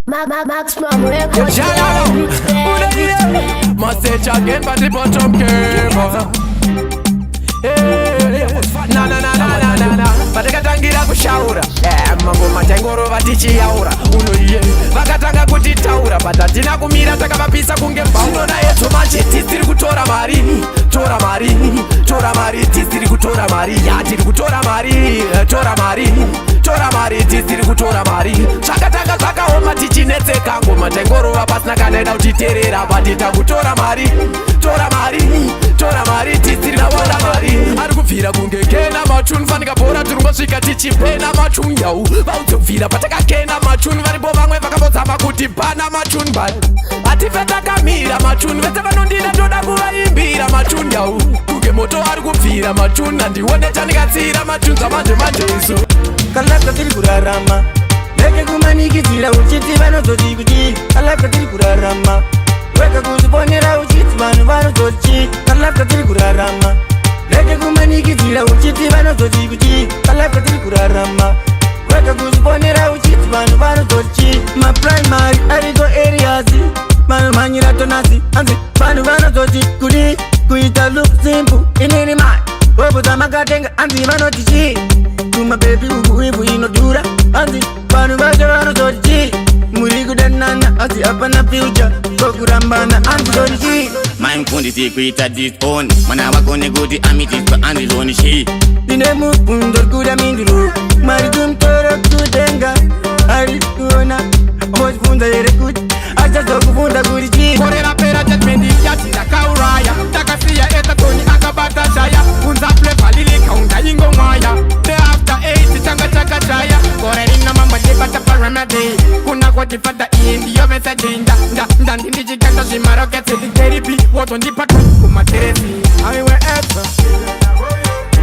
Maximum Records. Must again, but the bottom came. Na na na na na na na, patakatangira kushaura, mangoma taingorova tichiyaura unoiye. Vakatanga kutitaura, but hatina kumira, takavapisa kunge mbaura. Yetu manje tisiri kutora mari, tora mari, tora mari, tisiri kutora mari ya, tiri kutora mari, tora mari, tora mari, tisiri kutora mari. Zvakatanga zvakaoma, tichinetseka, ngoma taingorova pasina kana ida kutiterera, but takutora mari, tora mari, tora mari, tisiri kutora mari. Ari kubvira kunge kena machuni, fanika bhora tirungosvika tichipena machuni yau. Vaudze kubvira patakakena machuni, varipo vamwe vakambozama kuti pana machuni, but hatife takamira machuni. Vese vanondida ndoda kuvaimbira machuni yau, kunge moto ari kubvira machuni, handione chandingatsira machuni zvamanje manje isu. Kalife katiri kurarama, reke kumanikidzira uchiti vanozoti kuti. Kalife katiri kurarama, weka kuzviponera uchiti vanhu vanozoti. Kalife katiri kurarama, reke kumanikidzira uchiti vanozoti kuti. Kalife katiri kurarama, weka kuzviponera uchiti vanhu vanozoti. Maprimary ariko areas, vanomhanyira tonasi, anzi vanhu vanozoti kudi kuita look simple. Inini mai hopo dzamakatenga, anzi vanoti chii kumabebi uku, ivhu inodhura, anzi vanhu vacho vanozoti chii, muri kudanana anzi hapana future, kokurambana anzi zoti chii. Mai mufundisi kuita disown mwana wako nekuti amitiswa, anzi zoni chii? Ndine mubvunzo kuda minduro, Mwari kumutoro kudenga ari kuona, ombozvibvunza here kuti achazokubvunza kuti chii? Gore rapera judgment yati ndakauraya, takasiya etatoni akabata shaya, unza Flavour lilikaunda ingomwaya the after 8 changa chakachaya. Gore rino mambo ndibata paremedy, kuna kutifata, iyi ndiyo meseji. Nda ndandi ndichikanda zvimaroketsi jeripi wotondipa kumateresi aiwe epsa,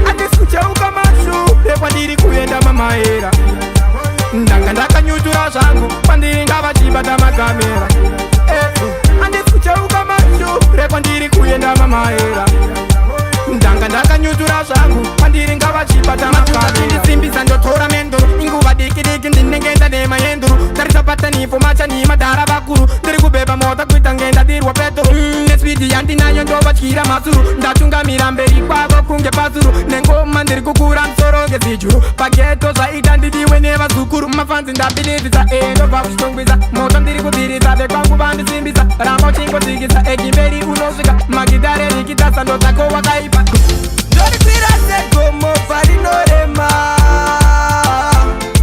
handisi kucheuka mashure kwandiri kuenda mamaera. Ndanga ndakanyutura zvangu kwandiri, ngavachibata makamera. Handisi kucheuka mashure kwandiri kuenda mamaera. Ndanga ndakanyutura zvangu kwandiri, ngavachibata makamera. Ndisimbisa ndotora menduru, inguva diki diki ndinenge ndane maenduru. Tarisa patanipo machani madhara vakuru, ndiri kubeba mota kuita ngendadirwa peturu. Nespeed yandinayo ndovatyira masuru, ndatungamira mberi kwavo kunge pasuru. Nengoma ndiri kukura musoro ngezijuru, pageto zvaita ndidiwe nevazukuru. Mafanzi ndabilidzisa, ndobva kuchitongwisa, moto ndiri kubviridza, vekwangu vandisimbisa. Ramba uchingotsikisa ekimberi unosvika, magitare rikitasa ndodzako wakaipa. Ndorikwira segomo parinorema,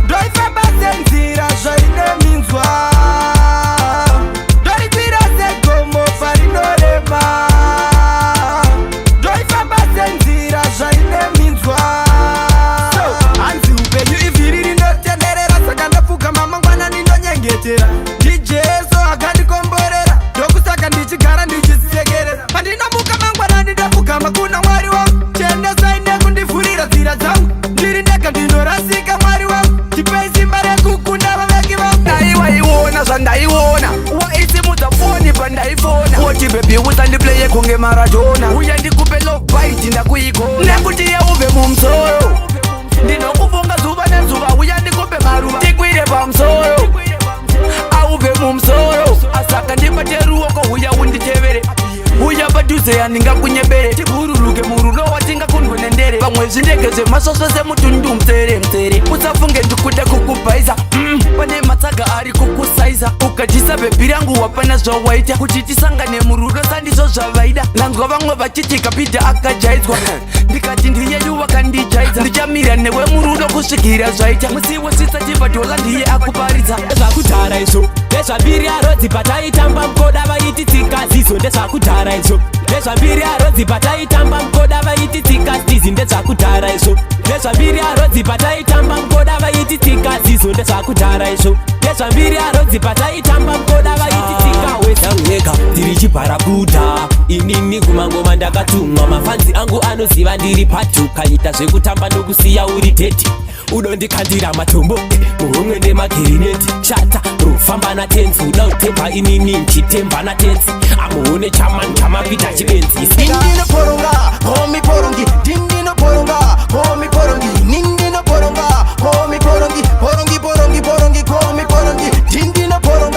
ndoifamba senzira zvaine minzwa. Ndorikwira segomo parinorema, ndoifamba senzira zvaine minzwa. Hanzi upenyu ivhiri rinotenderera, saka ndapfugama mangwanani ndonyengetera ndiJesu akandikomborera, ndokusaka ndichigara ndichisekerera. Pandinomuka mangwanani ndapfugama kuna Mwari wangu, chendesai nekundivhurira nzira dzangu, ndiri ndega ndinorasika. Mwari wangu, ndipei simba rekukunda vavengi vangu. Ndaiwaiona zvandaiona, waisimudza foni pandaifona, woti baby usandiplaye kunge Maradona, uya ndikupe love bite ndakuigona, nekuti yauve mumusoro ndinokufunga zuva nezuva, uya ndikupe maruva tikwire pamusoro, auve mumusoro. Asaka ndibate ruoko, uya unditevere, uya padhuze handingakunyebere, tibhururuke murudo watingakundwe nendere, pamwe zvindege zvemasvosvo semutundu mutsere mutsere. Usafunge ndikuda kukubhaisa, pane matsaga ari kukusaiza. Ukatisa baby rangu wapana zvawaita, kuti tisangane murudo sandizvo zvavaida. Ndanzwa vamwe vachiti Kapita akajaidzwa, ndikati ndiyeyu wakandijaidza. Ndichamira newe murudo kusvikira zvaita, musi wesvitsa chibhadhola ndiye akuparidza. Ndezvakudhara izvo, ndezvambiri arodzi pataitamba mukoda vaiti tsika zizo. Ndezvakudhara izvo, ndezvambiri arodzi pataitamba mukoda vaiti tsika stizi. Ndezvakudhara izvo, ndezvambiri arodzi pataitamba mukoda vaiti tsika zizo. Ndezvakudhara izvo, ndezvambiri arodzi pataitamba mukoda vaiti tsika wezangwega. Ndiri chibharakuda inini, kumangoma ndakatumwa, mafanzi angu anoziva ndiri patuka. Ita zvekutamba nokusiya uri dead, udondikandira matombo muhomwe nemagirineti. Shata rufamba natenzi, uda kutemba inini nchitemba natenzi, amuone chamani chamapita chibenzi. Nindino poronga komi porongi, dindino poronga komi porongi, nindino poronga komi porongi, porongi porongi porongi komi porongi, dindino poronga.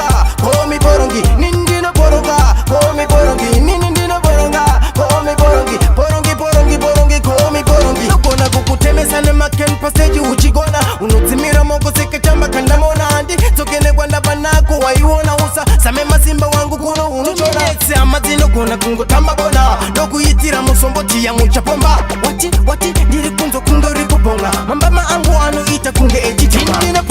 Hama dzinogona kungotamba bona, ndokuitira musombotiya muchapomba. Wati wati ndiri kunzwa kunge uri kubhonga, mambama angu anoita kunge echitima. Ndine